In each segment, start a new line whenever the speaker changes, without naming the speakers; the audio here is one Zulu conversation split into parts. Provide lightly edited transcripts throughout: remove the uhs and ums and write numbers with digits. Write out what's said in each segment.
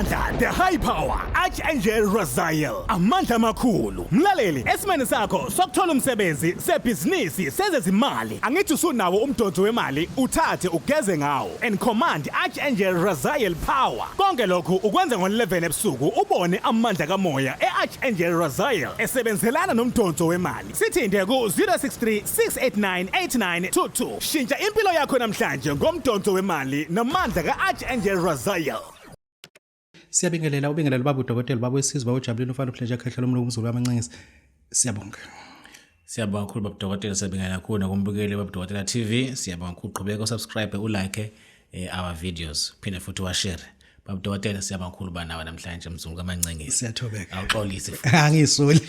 Amandla, the high power, Archangel Raziel. Amandla amakhulu. Mlaleli, esimeni sakho sokuthola umsebenzi, sebhizinisi, sezezimali. Angithi usunawo umdonso wemali, uthathe ugeze ngawo. And command Archangel Raziel power. Konke lokhu ukwenza ngo-11 ebusuku ubone amandla kamoya e-Archangel Raziel esebenzelana nomdonso wemali. Sithinte ku-063 689 8922. Shintsha impilo yakho namhlanje ngomdonso wemali namandla ka-Archangel Raziel.
Siyabingelela, ubingelela ubaba udokotela, ubaba wesizwe, ubaba ujabulile, umfana uphleja khehla lomlungu, umzulu wamancengisi. Siyabonga.
Siyabonga kakhulu baba dokotela, siyabingelela kakhulu nakumbukeli baba dokotela TV. Siyabonga kakhulu, qhubeka usubscribe, ulike our videos, phinde futhi washare. Baba dokotela, siyabonga kakhulu ba nawe namhlanje mzungu kamancengisi.
Siyathobeka.
Awuxolisi futhi.
Angisoli.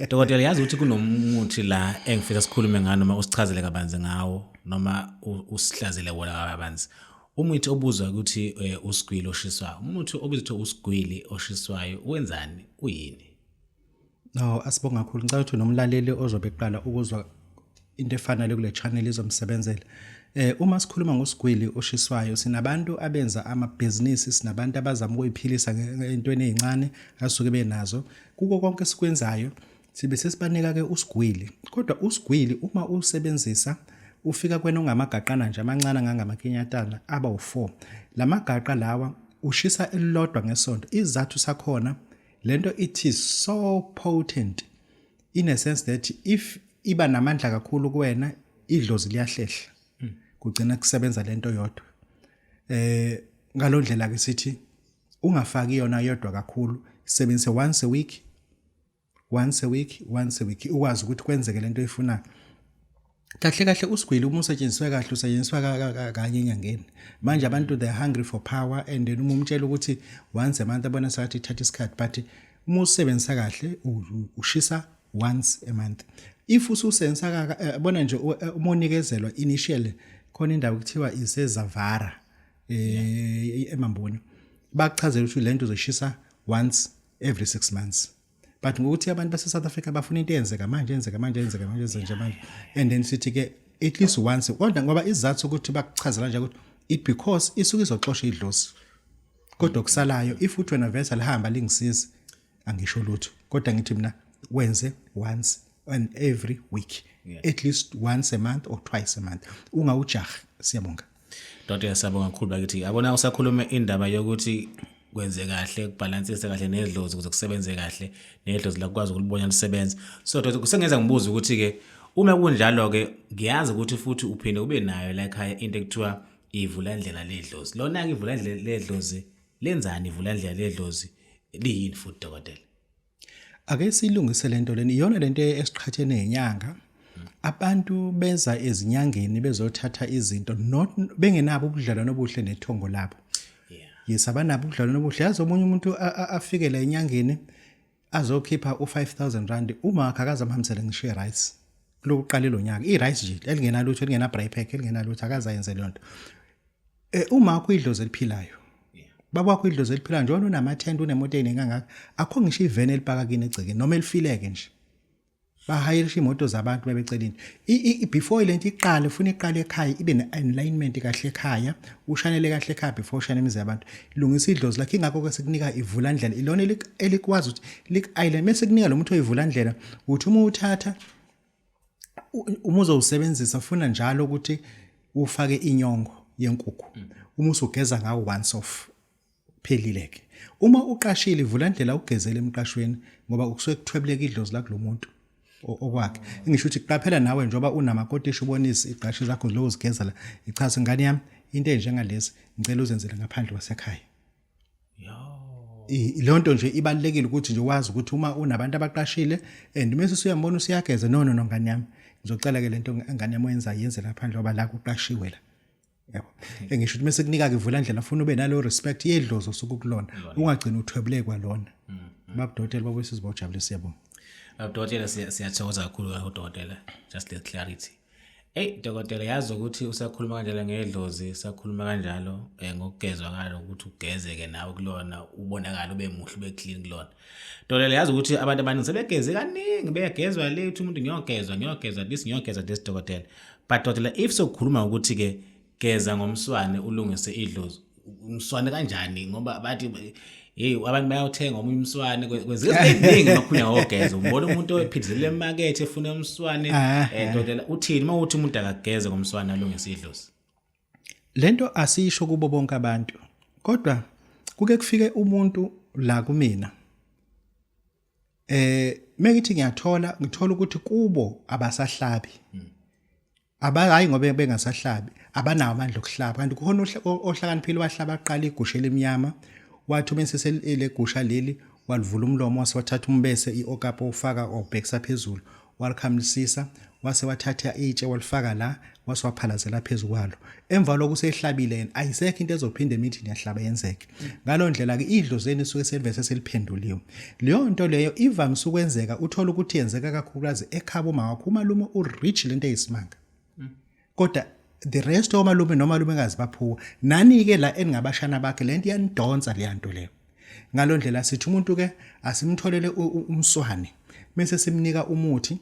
Dokotela, yazi ukuthi kunomuthi la engifisa sikhulume ngawo noma usichazele kabanzi ngawo noma usihlazele wona kabanzi. Umuthi obuzwa ukuthi usigwili oshiswayo. Umuthi obizwa ukuthi usigwili oshiswayo wenzani? Uyini?
No, asibonga kakhulu. Ngicela ukuthi nomlaleli ozobe eqala ukuzwa into efanele kule channel izomsebenzela. Uma sikhuluma ngosigwili oshiswayo, sinabantu abenza amabhizinisi, sinabantu abazama ukuyiphilisa ngentweni ezincane asuke benazo. Kuko konke esikwenzayo sibe sesibanika ke usigwili. Kodwa usigwili uma usebenzisa ufika kwena ungamagaqana nje amancane angangamakinyatana aba u4. Lamagaqa lawa ushisa elilodwa ngesonto. Izathu sakhona lento, it is so potent in a sense that if iba namandla kakhulu kuwena, idlozi liyahlehla, kugcina kusebenza lento yodwa. Ngalondlela ke sithi ungafaki yona yodwa kakhulu, sebenzise once a week, once a week, once a week, ukwazi ukuthi kwenzeke lento oyifunayo kahle kahle. Usigwili uma usetshenziswe kahle usetshenziswa kanye enyangeni. Manje abantu, they are hungry for power, and then uma umtshela ukuthi once a month, abona sathi ithatha isikhathi, but uma usebenzisa kahle ushisa once a month. If ususebenzisa bona nje uma unikezelwa initially, khona indawo kuthiwa iseZavara eMamboni, bakuchazela ukuthi lento uzoshisa once every 6 months, but ngokuthi abantu base South Africa bafuna into eyenzeka manje, yenzeka manje, yenzeka manje, yenzeka nje manje, and then sithi ke at least once. Kodwa ngoba izathu ukuthi bakuchazela nje ukuthi it because isuke izoxosha idlozi, kodwa okusalayo, if uthi wena vese alihamba lingisizi, angisho lutho, kodwa ngithi mina wenze once and every week, at least once a month or twice a month, ungawujahi. Siyabonga.
Dokotela, siyabonga kakhulu bakithi. Yabona, usakhuluma indaba yokuthi kwenze kahle, kubhalansise kahle nedlozi ukuze kusebenze kahle nedlozi lakwazi ukulibona lisebenza. So dokotela, kusengenza ngibuze ukuthi ke uma kunjalo ke ngiyazi ukuthi futhi uphinde ube nayo la ekhaya into ekuthiwa ivulandlela ledlozi. Lona ke ivulandlela ledlozi lenzani? Ivulandlela ledlozi liyini futhi, dokotela?
Ake silungise lento leni, iyona lento esiqhathe nenyanga. Abantu beza ezinyangeni bezothatha izinto not bengenabo ubudlelwano obuhle nethongo labo. Yes, abanabo ubudlelwano obuhle. Yazi, omunye umuntu afike la enyangeni azokhipha u5000 rand, uma akakaze amhambisele ngisho i-rice kulokuqala lo nyaka, i-rice nje elingenalutho, elingena braai pack, elingenalutho, akaze ayenze leyo nto. Uma wakho idlozi eliphilayo, baba wakho idlozi eliphilayo, njengoba unamathende, unemoto eyiningi kangaka, akho ngisho iveni elipaka kini egcekeni noma elifileke nje. Bahayirisha imoto zabantu bebecela into. Before lento iqale, ufuna iqale ekhaya, ibe ne-alignment kahle ekhaya, ushanele kahle ekhaya before ushane imizi yabantu. Lungisa idlozi lakho. Ingakho ke sikunika ivulandlela, ilona elikwazi ukuthi lik-island. Mase kunika lo muntu oyivulandlela, uthi uma uthatha, uma uzowusebenzisa, ufuna njalo ukuthi ufake inyongo yenkukhu uma usugeza ngawo, once off, phelile ke. Uma uqashile, ivulandlela ugezele emqashweni, ngoba kusuke kuthwebuleka idlozi lakulo muntu okwakhe. Ngisho ukuthi qaphela nawe njengoba unamakotishi, ubonise iqashi zakho lokho zigeza la, ichaze, "Ngane yami, into enjengalezi ngicela uzenzele ngaphandle kwasekhaya." Leyo nto nje ibalulekile ukuthi nje wazi ukuthi uma unabantu abaqashile and mase usuyambona usiyageza, "No, no, no, ngane yami, ngizocela ke lento, ngane yami, oyenza yenze laphandle, ngoba la kuqashiwe la." Yabo, engisho ukuthi mase kunika ke ivula ndlela, ufuna ube nalo respect yedlozi osuke kulona, ungagcini uthwebulekwa lona. Babudokotela, babuyisizwe, bawujabulisa, siyabonga.
Dokotela, siyathokoza kakhulu dokotela, just the clarity. Ey dokotela, yazi ukuthi usakhuluma kanjalo ngedlozi, usakhuluma kanjalo ngokugezwa kalo, ukuthi ugezeke nawe kulona, ubonakala ube muhle, ube clean kulona. Dokotela, yazi ukuthi abantu abaningi sebegeze kaningi, beyagezwa le, uthi umuntu ngiyogezwa, ngiyogezwa this, ngiyogezwa this, dokotela. But dokotela, if sokukhuluma ukuthi ke geza ngomswane ulungise idlozi, umswane kanjani? Ngoba bathi Hey, abantu bayawuthenga omunye umswane, kwenzeka izinto eziningi makhulunywa ngogeza. Ubona umuntu ophithizela emakethe efuna umswane. Dokotela, uthini uma uthi umuntu akageze ngomswane alungise idlozi?
Lento asisho kubo bonke abantu, kodwa kuke kufike umuntu la kumina, mekithi ngiyathola, ngithola ukuthi kubo abasahlabi. Abahayi ngoba bengasahlabi, abanawo amandla okuhlaba. Kanti kukhona ohlakaniphile wahlaba aqala igusha elimnyama, wathi uma seselegusha leli walivula umlomo, wase wathatha umbese iokapo ufaka wawubhekisa phezulu, walikhamisisa, wase wathatha itshe walifaka la, wase waphalazela phezu kwalo. Emva lokho usehlabile yena, ayisekho into ezophinde imithi niyahlaba yenzeke. Ngalo ndlela ke idlozi leni isuke selivese seliphenduliwe. Leyo nto leyo ivamise ukwenzeka, uthola ukuthi yenzeka kakhulukazi ekhabo mawakho, umalume urich lento eyisimanga, kodwa the rest omalume nomalumekazi baphuwa. Nani-ke la eningabashana bakhe, lento iyanidonsa leya nto leyo. Ngalo ndlela sithi umuntu ke asimtholele umswane, bese simnika umuthi.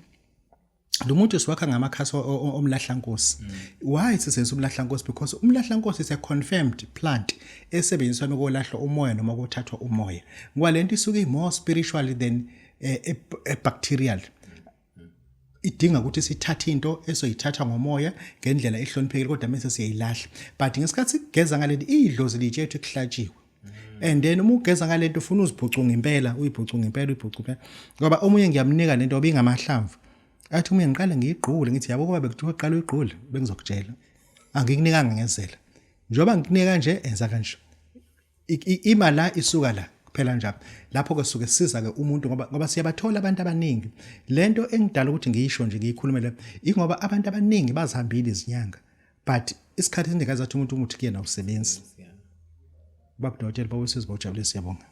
Lo muthi siwakha ngamakhasi omlahlankosi. Why sisebenzisa umlahlankosi? Because umlahlankosi is a confirmed plant esebenziswa ukolahlwa umoya noma ukuthathwa umoya, ngoba lento isuke more spiritual than a bacterial. Idinga ukuthi sithathe into esoyithatha ngomoya ngendlela ehloniphekile, kodwa mase siyayilahla. But ngesikhathi sigeza ngalento, idlozi litshethu kuhlatshiwe. And then uma ugeza ngalento ufuna uzibhucunga impela, uyibhucunga impela, uyibhucunga impela, ngoba omunye ngiyamnika lento obingamahlamvu, athi omunye ngiqale ngiyigqule. Ngithi yabo, kuba bekuthiwa qala uyigqule, bengizokutshela. Angikunikanga ngezela, njengoba ngikunika nje, enza kanje. Ima la, isuka la kuphela njalo. Lapho ke suke siza ke umuntu, ngoba siyabathola abantu abaningi. Lento engidala ukuthi ngiyisho nje, ngiyikhulume le, ingoba abantu abaningi bazihambile izinyanga, but isikhathi esinekazi athi umuntu umuthi kuyena awusebenzi. Baba dokotela, bawusizo bawujabulisa, siyabonga.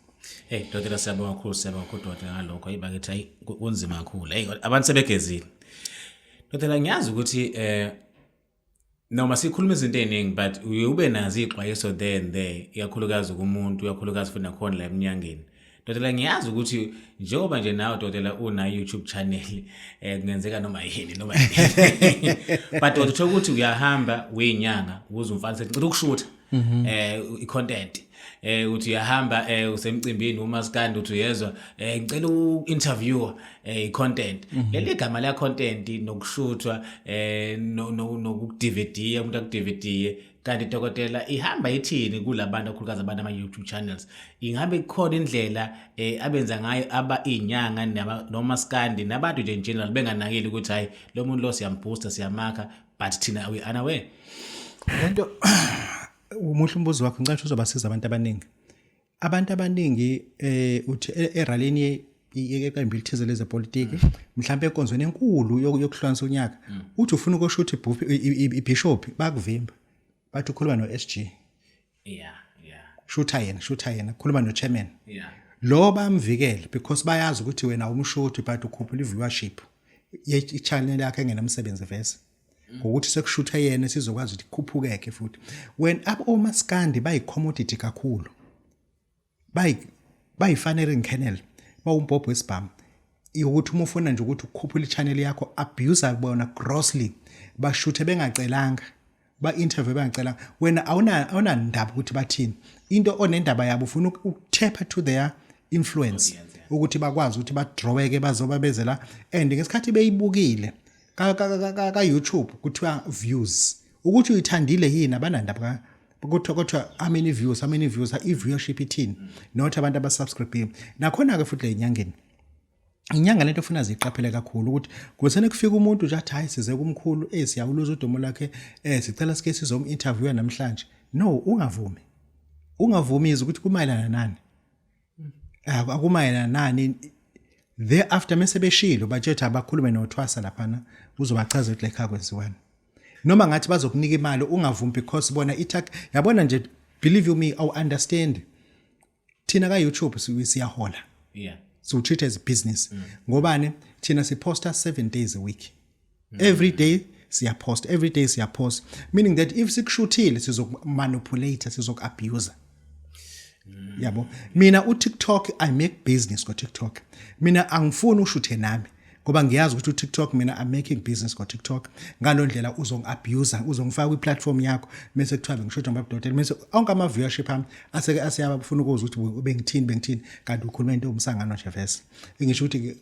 Hey dokotela, siyabonga kakhulu, siyabonga kakhulu dokotela ngalokho. Hayi bakithi, hayi kunzima kakhulu. Hey, abantu sebegezile. Dokotela, ngiyazi ukuthi noma sikhuluma izinto ey'ningi, but uye ube nazo iy'xwayiso there and there, ikakhulukazi kumuntu, ikakhulukazi futhi nakhona la emnyangeni. Dokotela, ngiyazi ukuthi njengoba nje nawe dokotela una YouTube channel, kungenzeka noma yini noma yini, but uthola ukuthi uyahamba uyinyanga ukuze umfana sethi ngicela ukushutha i-content, uthi uyahamba usemcimbini umaskandi, uthi uyezwa ngicela u-interviewer, i-content. Leli gama la content nokushuthwa nokuDVD, umuntu akuDVD, kanti dokotela ihamba ithini kulabantu, kakhulukazi abantu ama YouTube channels? Ingabe kukhona indlela abenza ngayo aba inyanga nomaskandi nabantu nje in general benganakile ukuthi hayi, lo muntu lo siyambooster, siyamakha, but thina we unaware?
Lento umuhle umbuzo wakho, ngicela uzobasiza abantu abaningi. Abantu abaningi uthi eralini yeqembu elithize lezepolitiki, mhlawumbe enkonzweni enkulu yokuhlukanisa unyaka, uthi ufuna ukusho ukuthi ibishop, bakuvimba, bathi ukhuluma no-SG. Shutha yena, shutha yena, khuluma no-chairman. Lo bamvikele because bayazi ukuthi wena umshuthi, but ukhuphula i-viewership ye-channel yakhe engenamsebenzi vese ngokuthi sekushutha yena, sizokwazi ukuthi ikhuphukeke futhi. When up omaskandi bayi-commodity kakhulu, bayi-firing kennel, bawumbhobho wesibhamu ukuthi uma ufuna nje ukuthi ukhuphule i-channel yakho, abuse bona grossly, bashuthe bengacelanga, ba-interview bengacelanga. Wena awunandaba ukuthi bathini. Into onendaba yabo, ufuna ukuthepha to their influence ukuthi bakwazi ukuthi badraweke, bazoba beze la. And ngesikhathi beyibukile ka YouTube kuthiwa views, ukuthi uyithandile yini, abanandaba kuthiwa how many views, how many views, i-viewership ithini, not abantu abasubscribe. Nakhona-ke futhi le nyangeni, inyanga lento ofuna ziqaphele kakhulu ukuthi kusene kufika umuntu nje athi hayi, size kumkhulu, siyawuluza udumo lakhe, sicela sike sizom-interviewa namhlanje. No, ungavumi, ungavumi izwe ukuthi kumayelana nani. Akumayelana nani. Thereafter mase beshilo, batshetha abakhulume nothwasa laphana, uzobachaza ukuthi lekha kwenziwani. Noma ngathi bazokunika imali, ungavumi, because bona ithak yabona nje, believe you me, awu understand, thina ka YouTube siyahola. So treat as a business. Ngobani? Thina siposta 7 days a week. Every day siyapost, every day siyapost, meaning that if sikushuthile sizokumanipulate, sizoku-abuse. Yabo, mina uTikTok, I make business ko TikTok. Mina angifuni ushuthe nami. Ngoba ngiyazi ukuthi uTikTok, mina I'm making business ngo-TikTok. Ngalo ndlela uzongi-abuse, uzongifaka kwi-platform yakho, bese kuthiwa bengishoda ngobaba bese onke ama-viewership ami aseke aseyabafuna ukuzwa ukuthi bengithini bengithini, kanti ukhuluma into umsangano nje vese. Ngisho ukuthi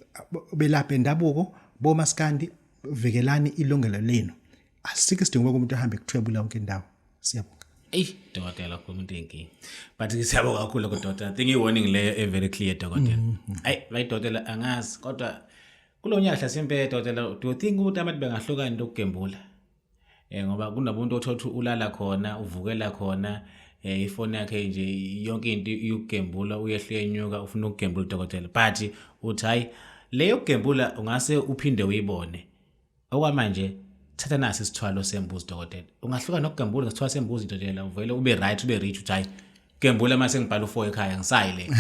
belapha endabuko bomaskandi, vikelani ilungelo lenu. Asikho isidingo umuntu ahambe kuthwebula yonke indawo. Siyabonga.
Eyi dokotela, khuluma into eyinkinga, but siyabonga kakhulu kodokotela. I think i-warning leyo e-very clear, dokotela. Hayi bayi dokotela, angazi kodwa kulo nyaka hlasimpe, dokotela, do you think ukuthi abantu bengahlukani into yokugembula, ngoba kunabantu othola ukuthi ulala khona, uvukela khona, ifoni yakhe nje yonke into iyokugembula, uyehla uyenyuka, ufuna ukugembula, dokotela, but uthi hayi, leyo kugembula ungase uphinde uyibone. Okwamanje thatha nasi isithwalo sembuzi, dokotela. Ungahluka nokugembula ngesithwalo sembuzi, dokotela, uvele ube right, ube rich, uthi hayi, gembula mase ngibhala u4 ekhaya, ngisayi le.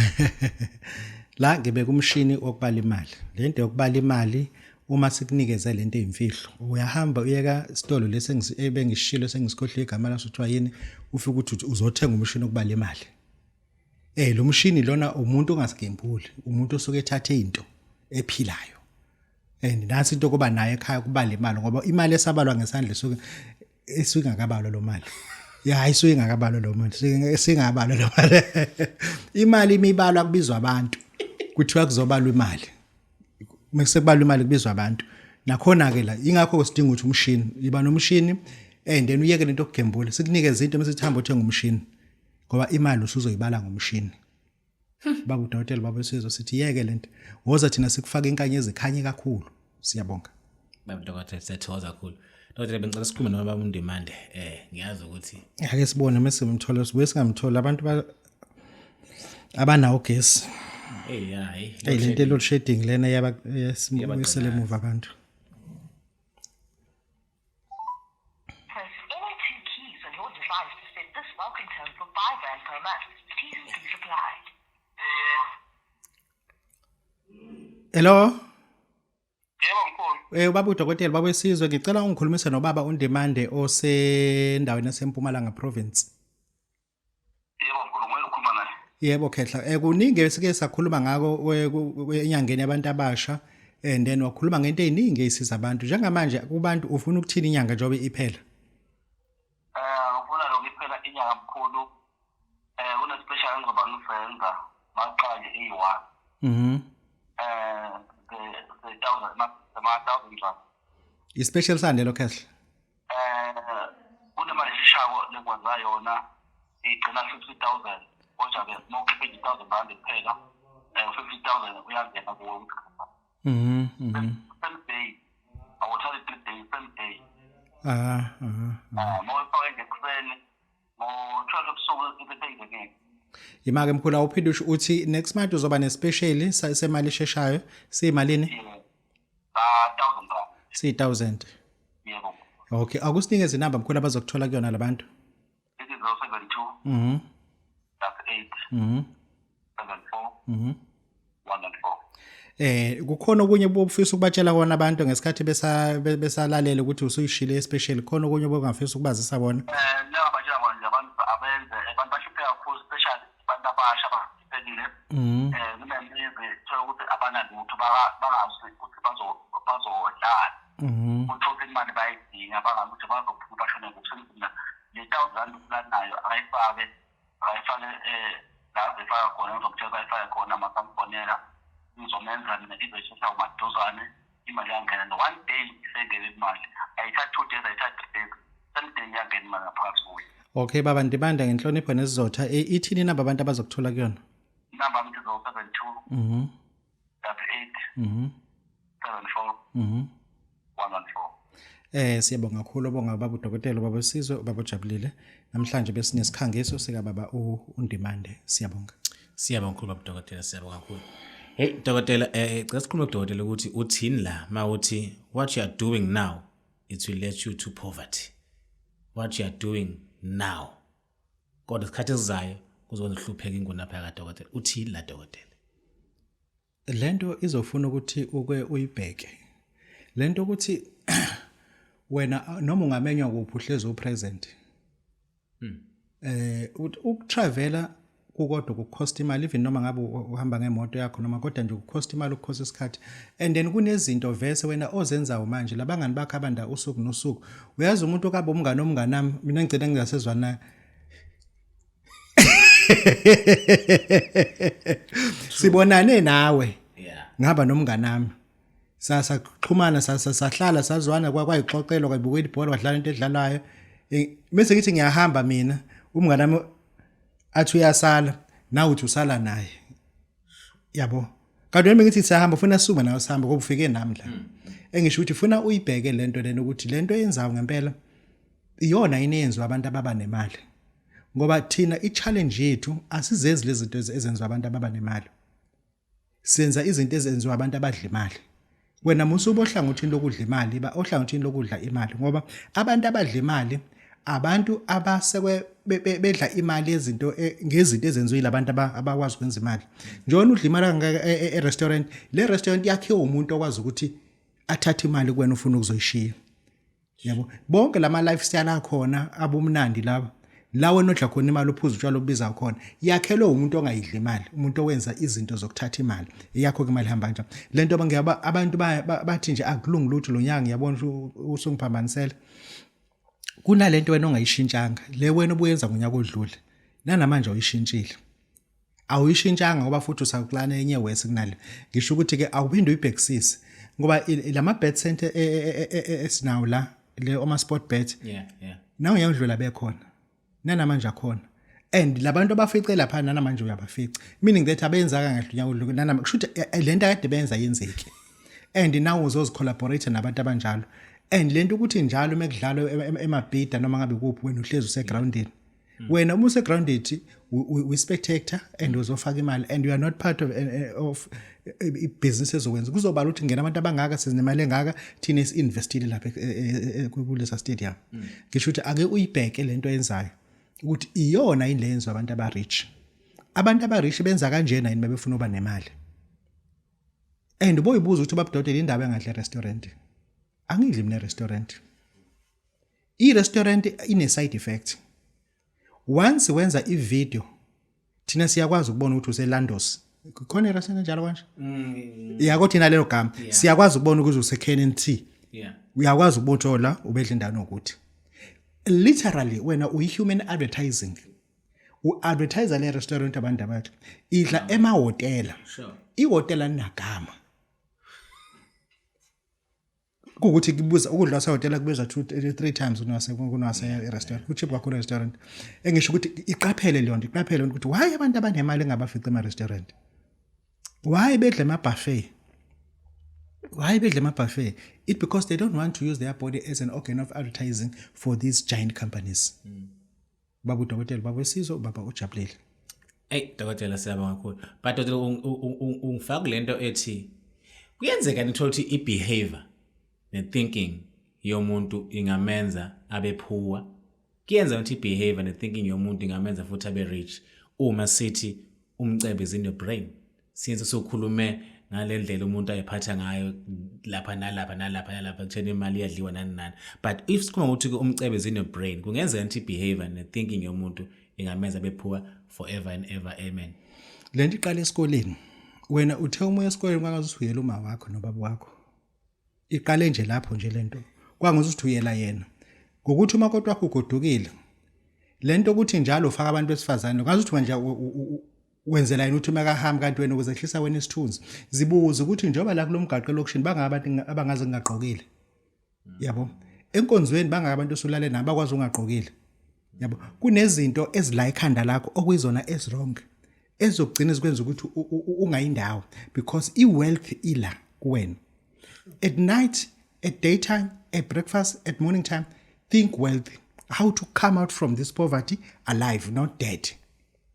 La ngibeka umshini wokubala imali. Lento yokubala imali, uma sikunikeze lento eyimfihlo, uyahamba uyeka isitolo lesi ebengishilo, sengisikhohlwe igama laso, kuthiwa yini, ufike uthi uzothenga umshini wokubala imali. Lo mshini lona umuntu ongasigembuli, umuntu osuke ethathe into ephilayo. And nasi into kuba nayo ekhaya kubala imali, ngoba imali esabalwa ngesandla isuke isuke ingakabalwa lo mali. Ya, isuke ingakabalwa lo mali, singabalwa lo mali. Imali imibalwa kubizwa abantu. Kuthiwa kuzobalwa imali. Mase kubalwa imali kubizwa abantu. Nakhona ke la ingakho sidinga ukuthi umshini, iba nomshini and then uyeke lento yokugembula. Sikunikeze into mase sihamba uthenga umshini. Ngoba imali usuzoyibala ngomshini. Baba udokotela, baba sizwe sithi yeke lento. Woza thina sikufaka inkanyezi ekhanye kakhulu. Siyabonga.
Baba dokotela, siyathokoza kakhulu. Dokotela, bengicela sikhulume noma baba uNdimande. Ngiyazi ukuthi
Ake sibone mase simthola, sibuye singamthola abantu ba abanawo ugesi.
Hey ya, hey.
Hey, lento load shedding lena yaba yasibuyisele emuva abantu.
Press any two keys on your device to set this welcome tone for 5 rand per month. T's and C's apply.
Hello.
Yebo mkhulu.
Ubaba udokotela, baba wesizwe, ngicela ungikhulumise nobaba uNdimande osendaweni yaseMpumalanga province.
Yebo mkhulu, ngeke ukhuluma naye.
Yebo Khehla, kuningi esike sakhuluma ngako enyangeni yabantu abasha, and then wakhuluma ngento eziningi ezisiza abantu. Njengamanje kubantu ufuna ukuthini inyanga njengoba iphela?
Ngifuna lokhu iphela inyanga mkhulu. Kune special engizoba ngisenza maqale eyi-1. The 1000, ma 1000 rand.
I-special sande lo, Khehla?
Kunemali eshishako lekwenza yona igcina 50,000, kodwa ke uma ukhiphe 1000 rand kuphela, 50,000 uyangena kuwo. Same day, awuthathi 3 days, same day.
Ah.
Uma uyifake nje ekuseni ngo-12 ebusuku ibe seyingenile.
Imake mkhulu, awuphinde usho uthi next month uzoba ne-special semali esheshayo, siyimalini?
Ka 1000 rand.
Siyi-1000.
Yebo.
Okay, akusinikeze inamba mkhulu abazokuthola kuyona labantu.
It is 072 that's 8 74 114.
Kukhona okunye obufisa ukubatshela kona abantu ngesikhathi besalalela ukuthi usuyishile special, khona okunye obungafisa ukubazisa bona?
Njengabatshela kona nje, abantu abenze, abantu bahlupheka kakhulu, especially abantu abasha abahluphekile. Kunemizi thola ukuthi abanalutho, bangazi ukuthi bazodlala. Uthole imali bayayidinga, bangazi ukuthi bazophuma bashone kuphi. Mina le 1000 ulanayo akayifake la azifaka khona, ngizomtshela bayifake khona, masamfonela ngizomenza mina izoshesha umaduzane, imali yangena no one day isengene imali, ayithathi 2 days, ayithathi 3 days, same day iyangena imali ngaphakathi kuyo.
Okay baba Ndibanda, ngenhlonipho nesizotha, ithini inamba abantu abazokuthola kuyona?
Inamba yami 072 8 74 114.
Siyabonga kakhulu, bonga baba udokotela, baba Sizwe, baba ujabulile. Namhlanje besinesikhangiso sika baba uNdimande. Siyabonga.
Siyabonga kakhulu baba dokotela, siyabonga kakhulu. Hey dokotela, cela sikhulume kudokotela ukuthi uthini la mawuthi what you are doing now, it will let you to poverty. What you are doing now. Kodwa isikhathi esizayo kuzokwenza uhlupheke inguna dokotela. Uthini la, dokotela?
Lento izofuna ukuthi uke uyibheke. Lento ukuthi wena noma ungamenywa kuphi uhlezi upresent. Ukutravela. Kukodwa kukhosta imali, even noma ngabe uhamba ngemoto yakho noma, kodwa nje kukhosta imali, ukukhosta isikhathi. And then kunezinto vese wena ozenzayo manje, labangani bakho abanda usuku nosuku. Uyazi umuntu okabe umngane omnganami, mina ngigcina ngingasezwani naye. Sibonane nawe, ngaba nomnganami, saxhumana, sahlala, sazwana, kwayixoxelwa, kwabukela ibhola, kwadlala into edlalayo. Bese ngithi ngiyahamba mina, umngane wami athi uyasala nawe, uthi usala naye, yabo. Kanti wena ngithi siyahamba, ufuna sisume nawe sihambe ngoba ufike nami la. Engisho ukuthi ufuna uyibheke lento lena, ukuthi lento eyenzayo ngempela iyona yini eyenziwa abantu ababa nemali, ngoba thina i-challenge yethu asizenzi lezi zinto ezenziwa abantu ababa nemali, senza izinto ezenziwa abantu abadla imali. Wena musuba ohlangothini lokudla imali, ba ohlangothini lokudla imali, ngoba abantu abadla imali abantu abasekwe bedla imali yezinto, ngezinto ezenziwe labantu abakwazi ukwenza imali. Njengoba udla imali kangaka e-restaurant, le restaurant yakhiwe umuntu okwazi ukuthi athathe imali kuwena ufuna ukuzoyishiya, yabo. Bonke lama lifestyle akhona abumnandi laba la wena odla khona imali, uphuza utshwala obubiza khona, yakhelwe umuntu ongayidli imali, umuntu owenza izinto zokuthatha imali yakho ke. Imali ihamba kanjani lento? Bangiyaba abantu bathi nje akulungi lutho lo nyaka, ngiyabona ukuthi usungiphambanisela kunalento wena ongayishintshanga, le wena obuyenza ngonyaka odlule, nanamanje awuyishintshile, awuyishintshanga, ngoba futhi usaklana enye worse kunale. Ngisho ukuthi ke awuphinde uyibhekisise, ngoba lama bet center esinawo la, le oma sport bet, nawe uyawudlula bekhona, nanamanje akhona, and labantu abafice lapha nanamanje uyabafica, meaning that abenzaka ngahle unyaka odlule, nanama kusho ukuthi lento akade benza yenzeki, and now uzozicollaborate nabantu abanjalo. And lento ukuthi njalo mekudlalwa emabhida noma ngabe kuphi, wena uhlezi usegroundini. Wena uma usegrounded we spectator and uzofaka imali and you are not part of ibhizinisi ezokwenza kuzobala ukuthi ngena abantu abangaka, sinemali engaka thina esi-investile lapha kulesa stadium. Ngisho ukuthi ake uyibheke lento oyenzayo ukuthi iyona yini le yenziwa abantu aba-rich. Abantu aba-rich benza kanjena yini bebefuna ukuba nemali? And uboyibuza ukuthi babudodela indaba engadle restaurant. Angidli mina restaurant. I-restaurant ine-side effect. Once wenza i-video, thina siyakwazi ukubona ukuthi uselandos khona i-restaurant enjalo kanje, yako thina lelo gama, siyakwazi ukubona ukuthi use-KNT. Uyakwazi ukubona ukuthi la ubedla indawo nokuthi literally wena uyi-human advertising, u-advertise le restaurant abantu abathi idla emahhotela. Ihhotela linagama kuwukuthi kubuza ukudla kwasehhotela kubiza 2 3 times kunwase restaurant, ku-cheap kakhulu restaurant. Engisho ukuthi iqaphele leyo nto, iqaphele ukuthi why abantu abanemali engabafica ema-restaurant, why bedla ema-buffet, why bedla ema-buffet. It because they don't want to use their body as an organ of advertising for these giant companies. Baba udokotela, baba wesizwe, ubaba ujabulile.
Ey dokotela, siyabonga kakhulu. But dokotela, ungifaka kulento ethi kuyenzeka nithola ukuthi i-behavior ne-thinking yomuntu ingamenza abe poor. Kuyenza ukuthi i-behavior ne-thinking yomuntu ingamenza futhi abe rich. Uma sithi umcebo is in your brain, since usukhulume ngale ndlela umuntu ayephatha ngayo lapha nalapha nalapha nalapha kutheni imali iyadliwa nani nani, but if sikhuluma ngokuthi umcebo is in your brain, kungenzeka ukuthi i-behavior ne-thinking yomuntu ingamenza abe poor forever and ever, amen?
Lento iqala esikoleni. Wena uthe uma uya esikoleni kwakazi ukuthi uyela uma wakho nobaba wakho. Iqale nje lapho nje lento, kwangazi ukuthi uyela yena ngokuthi umakoti wakho ugodukile. Lento ukuthi njalo ufaka abantu besifazane, ngazi ukuthi manje wenzela yena ukuthi makahamba, kanti wena ukuzehlisa wena isithunzi. Zibuze ukuthi njengoba la kulomgaqo elokishini bangabantu abangaze ngingagqokile, yabo, enkonzweni bangaka abantu osulale nabo bakwazi ungagqokile, yabo. Kunezinto ezila ekhanda lakho okuyizona ezi-wrong ezokugcina zikwenza ukuthi ungayindawo, because i-wealth ila kuwena. At night, at daytime, at breakfast, at morning time, think wealth, how to come out from this poverty alive, not dead,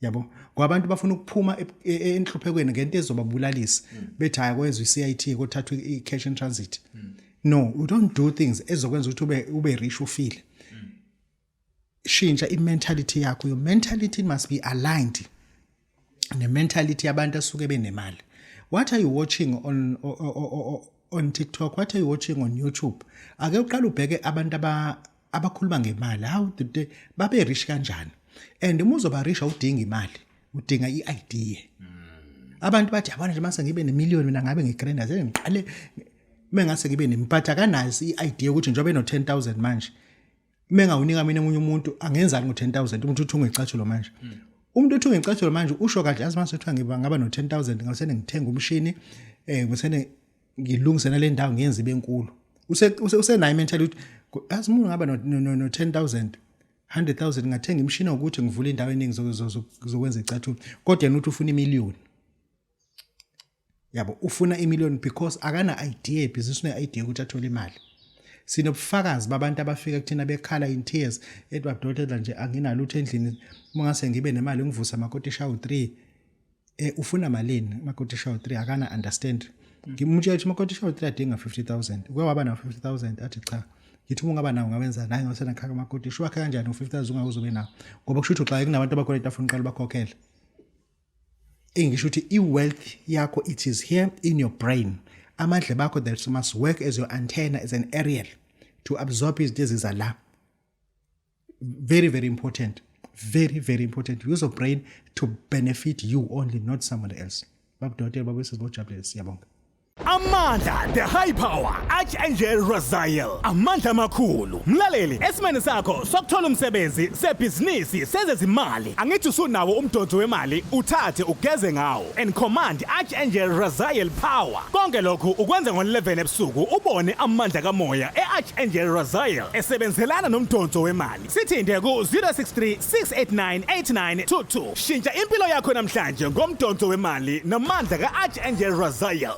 yabo, ngoba abantu bafuna ukuphuma enhluphekweni ngento ezobabulalisa, bethi hayi, kwezwe i-CIT, kothathwa i-cash in transit. No, you don't do things ezokwenza ukuthi ube rich ufile. Shintsha i-mentality yakho. Your mentality must be aligned ne-mentality yabantu asuke benemali. What are you watching on TikTok? What are you watching on YouTube? Ake uqale ubheke abantu abakhuluma ngemali, how did they babe rich kanjani? And uma uzoba rich awudingi imali. Udinga i-idea. Abantu bathi, yabona nje, mase ngibe nemillion mina ngabe ngigrand, ngiqale mengase ngibe nempatha. Akanayo i-idea ukuthi njengoba eno 10,000 manje, mengawunika mina omunye umuntu angenzani ngo-10,000. Umuntu uthunga icathulo manje, umuntu uthunga icathulo manje, usho kahle, yazi mase kuthiwa ngiba ngaba no-10,000, ngasene ngithenga umshini, ngisene ngilungise nale ndawo, ngiyenze ibe nkulu. Usenayo i-mentality ukuthi yazi umuntu ngaba no 10,000, 100,000, ngathenga imishini ukuthi ngivule indawo eningi zokwenza icathulo. Kodwa yena uthi ufuna imiliyoni, yabo, ufuna imiliyoni because akana idea yebhizinisi, une idea ukuthi athole imali. Sinobufakazi babantu abafika kuthina bekhala in tears, ethi, "Babudokotela nje, anginalutho endlini, uma ngase ngibe nemali ngivusa amakotishi awu-3." Ufuna malini amakotishi awu-3? Akana understand. Ngimtshela ukuthi amakotishi awu-3 adinga 50,000. Uke waba nawo 50,000? Athi cha. Ngithi uma ungaba nawo ungawenzani? Hayi, ngawusena amakotishi. Wakhe kanjani ngo-50,000 ungawuzobe nawo? Ngoba kusho ukuthi uxake kunabantu abakhona etafuleni, uqala bakhokhele. Engisho ukuthi i-wealth yakho, it is here in your brain. Amadlebe akho that must work as your antenna, as an aerial to absorb izinto eziza la. Very, very important, very, very important. Use your brain to benefit you only, not someone else. Babudokotela, babesizibojabulele, siyabonga.
Amandla, the high power, Archangel Raziel, amandla amakhulu. Mlaleli, esimeni sakho sokuthola umsebenzi, sebhizinisi, sezezimali, angithi usunawo umdonso wemali, uthathe ugeze ngawo and command Archangel Raziel power. Konke lokhu ukwenza ngo-11 ebusuku, ubone amandla kamoya e-Archangel Raziel esebenzelana nomdonso wemali. Sithinte ku-063 689 8922. Shintsha impilo yakho namhlanje ngomdonso wemali namandla ka-Archangel Raziel.